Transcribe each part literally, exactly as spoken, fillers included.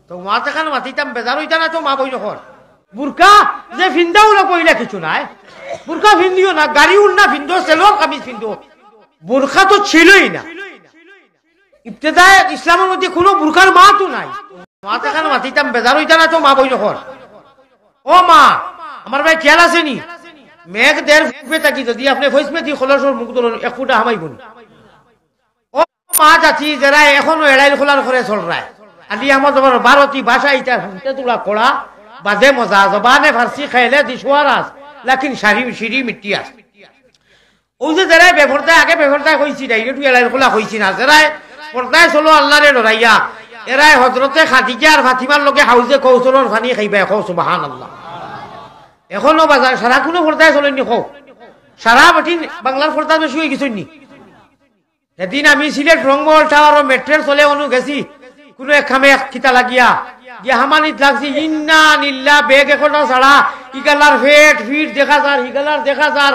তো মাত এখান মাতিতাম, বেজার অইতা না তো মা বইন অকল। বুরকা যে ফিন্দাও না কইলা কিছু নাই। বুরকা ফিন্দিও না, গাড়ি উড়না ফিন্দো, সেলোয়ার কামিজ ফিন্দো। বুরকা তো ছিলই না। ইবতেদায়ে ইসলামর মধ্যে কোনো বুরকার মাতও নাই। মাত এখান মাতিতাম, বেজার অইতা না তো মা বইন অকল। ও মা, আমার ভাই খেয়াল আছে নি? মেঘ দের ফুটবে থাকি যদি আপনে ফৈসমে দি খলসর মুখ ধরুন, এক ফুটা হামাইব নি। ও মা জাতি, যেরা এখনো এড়াইল খোলার করে চলরায়, আলী আহমদ জবর বারতি ভাষা ইতা শুনতে তোরা কড়া, বাদে মজা, জবানে ফার্সি খেলে দিশোয়ার আস, লাকিন শাড়ি সিঁড়ি মিট্টি আস। ও যে যেরা বেফর্দায়, আগে বেফর্দায় কইছি, ডাইরেক্ট এড়াইল খোলা কইছি না, যেরা পর্দায় চলো আল্লাহরে ডরাইয়া, এরাই হজরতে খাদিজা আর ফাতিমার লগে হাউজে কৌসরর পানি খাইবা, কও সুবহানাল্লাহ। এখনো বাজার সারা কোনো পর্দায় চলেননি, কও। সারা বেটিন বাংলার পর্দা বেশি হয়ে গেছেন নি। সেদিন আমি সিলেট রংমহল টাওয়ারও মেট্রোর চলে অনু গেছি, কোনো এক কামে এক কিতা লাগিয়া, গিয়া হামানিত লাগছি, ইন্না নিল্লা, বেগ একটা ছাড়া, ইগালার ফেট ফিট দেখা যার, ইগালার দেখা যার।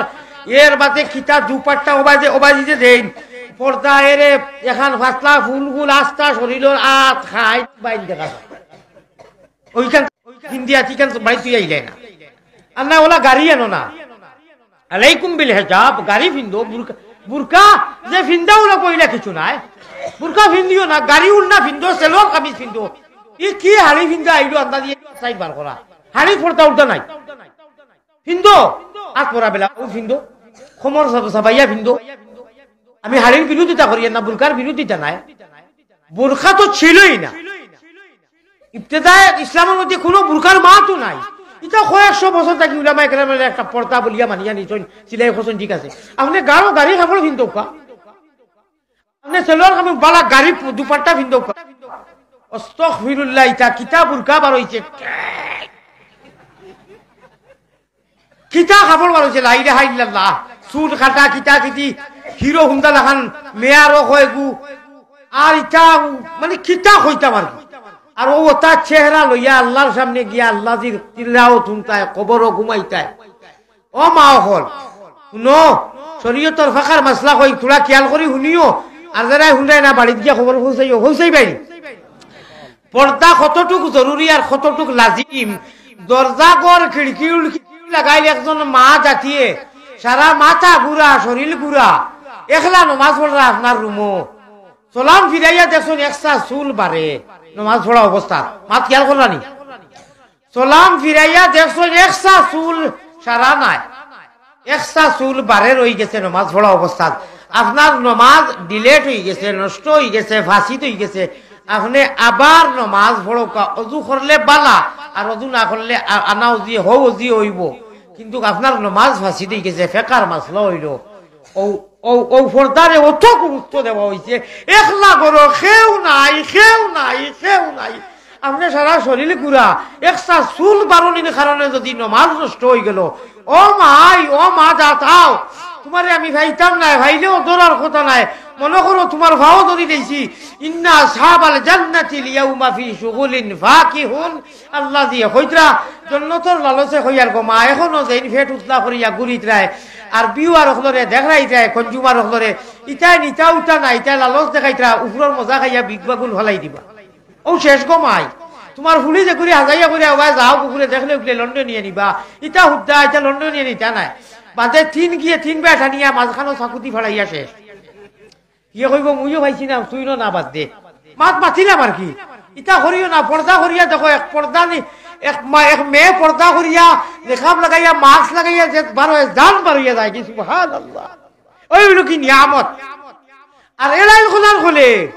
এর বাদে কিতা দুপাট্টা ওবাজে, ওবাজি যে দেইন, পর্দা এরে, এখান ফাসলা ফুল ফুল আস্তা শরীরর আত খাই বাইন দেখা যার। ওইখান হিন্দি আছি, কেন বাড়ি তুই আইলে না? আর না, ওলা গাড়ি আনো না। আলাইকুম বিল হিজাব, গাড়ি ফিন্দো, বুরকা, বুরকা যে ফিন্দা ওলা কইলা কিছু নাই। বুরকা ফিন্দিও না, গাড়ি উড়না ফিন্দো, সেলোয়ার কামিজ ফিন্দো। ই কি হাড়ি ফিন্দা আইলো আন্দাজি সাইড বার করা। হাড়ি পর্দা উর্দা নাই। ফিন্দো, আত পরা বেলা ও ফিন্দো, খমর সাব-, সাবাইয়া ফিন্দো। আমি হাড়ির বিরোধিতা করি না, বুরকার বিরোধিতা নাই। বুরকা তো ছিলই না। ইবতেদায়ে ইসলামর মধ্যে কোনো বুরকার মাতও নাই। ইটা কয়েকশো বছর থাকি উলামায়ে কেরামে একটা পর্দা বলিয়া মানিয়া নিছইন, সিলাই করছইন, ঠিক আছে। আপনে গাড়ো গাড়ি কাপড় ফিন্দৌক্কা, আপনে সেলোয়ার কামিজ বালা গাড়ি পু-, দুপাট্টা ফিন্দৌক্কা। আস্তাগফিরুল্লাহ, ইটা কিতা বুরকা বার অইছে? কিতা কাপড় বার অইছে, লা ইলাহা ইল্লাল্লাহ। চুল কাটা, কিতা কিতি, হিরো হুন্ডা লাখান, মেয়ারও কয় গু। আর ইটা, মানে, কিতা কইতাম আর কি। আর ও তার চেহারা লইয়া আল্লাহর সামনে গিয়া আল্লাহ জির তিল্লাও তুলতায়, কবরও ঘুমাইতায়। ও মা অকল, হুনো, শরীয়তর ফাকার মাসলা কই, তোরা খেয়াল করি হুনিও। আর যারা হুনরায় না, বাড়িত গিয়া খবর পৌঁছাইও, পৌঁছাইবায় নি। পর্দা কতটুক জরুরি আর কতটুক লাজিম। দরজা ঘর খিড়কি উড়কি লাগাইল একজন মা জাতিয়ে, সারা মাথা ঘুরা, শরীর ঘুরা, একলা নমাজ পড়রা আপনার রুমো। সালাম ফিরাইয়া দেখছইন একসা চুল বাড়ে, নমাজ পড়া অবস্থা। মাত খেয়াল করলা নি? সালাম ফিরাইয়া দেখছইন একসা চুল সারা নাই। একসা চুল বাড়ে রই গেছে নমাজ পড়া অবস্থাত। আপনার নমাজ ডিলেট হই গেছে, নষ্ট হই গেছে, ফাসিদ হই গেছে। আপনে আবার নমাজ পড়উক্কা, অজু করলে বালা, আর অজু না করলে আ-, আনা অজি, হউ অজি অইবো। কিন্তু আপনার নমাজ ফাসিদ হই গেছে, ফেকার মাসলা অইলো। ও, ও, ও পর্দারে অত গুরুত্ব দেওয়া হইছে, একলা ঘরো কেউ নাই, কেউ নাই, কেউ নাই। আপনে সারা শরীর ঘুরা, একসা চুল বারনির কারণে যদি নমাজ নষ্ট হই গেল, ও মাই, ও মা জাত আও, তুমারে আমি পাইতাম নায়, পাইলেও ধরার কথা নায়। মনো করো তুমার পাও ধরি দিছি, ইন্না আসহাবাল জান্নাতিল ইয়াউমা ফি শুগুলিন ফাকিহুন। আল্লাহ দিয়া কইতরা, জন্নতর লালচে কইয়ার গো মা, এখনো যেইন ফেট উতলা করিয়া ঘুরিতরায়, আর viewer অকলরে দেখরাইতরায়, consumer অকলরে, ইতায় নিতা উতা না, ইতায় লালচ দেখাইতরা, উপরর মজা খাইয়া বিগ বাগুল ফালাই দিবা। ও শেষ গো মাই, তুমার ফুড়ি যে করি হাজাইয়া করিয়া ওবায় যাও, কুকুরে দেখলে উঠলে লন্ডনিয়ে নিবা, ইতা হুদ্দা, ইতা লন্ডনিয়ে নিতা নায়। বাদে তিন গিয়ে তিন বেটা নিয়া মাঝখানো চাকুতি ফাড়াইয়া শেষ। ইয়ে কইবো, "মুইও পাইছি না, তুই না বাদ দে।" মাত মাতিলাম আর কি। ইতা করিও না, পর্দা করিয়া দেখো, এক পর্দা নি, এক মা, এক মেয়ে পর্দা করিয়া, নেকাব লাগাইয়া, মাস্ক লাগাইয়া, যে বার হয়ে, জান বার হইয়া যায় কি, সুবহানাল্লাহ। ওই হইল কি নিয়ামত। আর এলাই খোলার খোলে,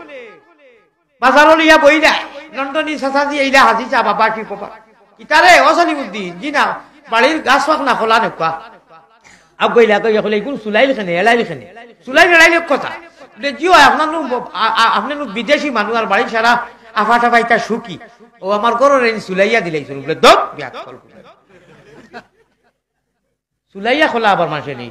বাজারো লইয়া বই যায়, লন্ডনি চাচাজি এইলা হাজি চা বাবা কি কবা। ইতারে, ও সলিমুদ্দিন, জি না, বাড়ির গাছ ফাঁক না খোলা নেকুয়া। আগ গইলা কই, কইলে, "ইগুন চুলাইল কেনে, এলাইল কেনে? চুলাইল এলাইল এক কথা।" বলে, "জি অয়, আপনার নু ব-, আ-, আ-, আপনি নু বিদেশি মানুষ আর বাড়ির সারা আফা টাফা ইতা সুখী। ও আমার ঘরর এই চুলাইয়া দিলাইছইন।" বলে, "দম, বিয়াত কল করে।" চুলাইয়া খোলা আবার মানষে নেই।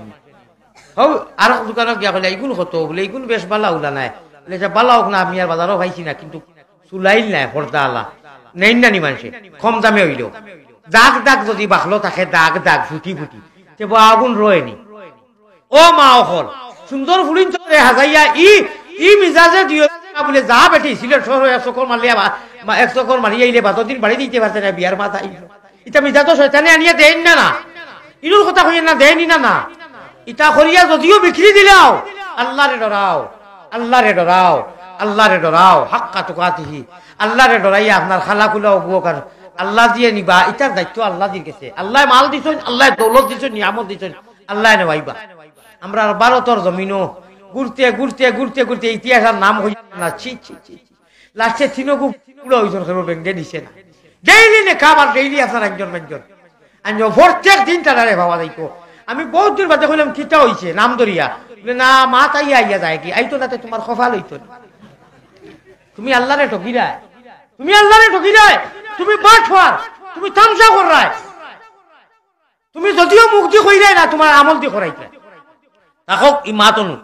হউ, আর দোকানো গিয়া কইলা, "ইগুন কত?" বলে, "ইগুন বেশ বালা উলা নায়।" বলে, "যা বালা হোক না, আমি আর বাজারো পাইছি না, কিন্তু চুলাইল নায়, পর্দা আলা।" নেইন না নি মানষে, কম দামে হইল। দাগ দাগ যদি বাখলো থাকে, দাগ দাগ, ফুটি ফুটি, তে বা আগুন রয় নি। ও মা অকল, সুন্দর ফুড়িন চরে হাজাইয়া, ই, ই মিজাজে দিও না বলে, যা বেটি, সিলেট শহর হইয়া চক্কর মারলে আবার মা এক চক্কর মারি আইলে বাদর দিন বাড়ি দিতে পারতে না, বিয়ার মাত আইল। ইতা মিজাজো শয়তানে আনিয়া দেইন না, না? ইনুর কথা কইয়েন না, দেইন না, না? ইতা করিয়া যদিও বিক্রি দিলাও, আল্লারে ডরাও, আল্লারে ডরাও, আল্লারে ডরাও, হাক্কা তুকাতিহি। আল্লারে ডরাইয়া আপনার খালা খুলা অগুও কার আল্লায় দিয়া নিবা, ইতার দায়িত্ব আল্লাদির গেছে। আল্লায় মাল দিছইন, আল্লায় দৌলত দিছইন, নিয়ামত দিছইন, আল্লায় নেওয়াইবা। আমরার ভারতর জমিনো ঘুরতে, ঘুরতে, ঘুরতে, ঘুরতে ইতিহাসর নাম হইল না, ছি, ছি, ছি, ছি। লাস্টে তিনগু পুড়া হইছইন, কেউ ব্যাংকে নিছে না। ডেইলি নেকাব আর ডেইলি আপনার একজন একজন। আনজো প্রত্যেক দিন তারারে পাওয়া যাইতো। আমি বহুত দিন বাদে কইলাম, "কিতা হইছে?" নাম ধরিয়া। বলে, "না, মা তাই আইয়া যায় কি? আইতো না তে তুমার কপাল অইতো না। তুমি আল্লারে ঠকিরায়, তুমি আল্লারে ঠকিরায়, তুমি বাটপার, তুমি তামশা কররায়।" তুমি যদিও মুখ দি কইরায় না, তুমার আমল দি করাইতায়। থাকউক ই মাত অনু।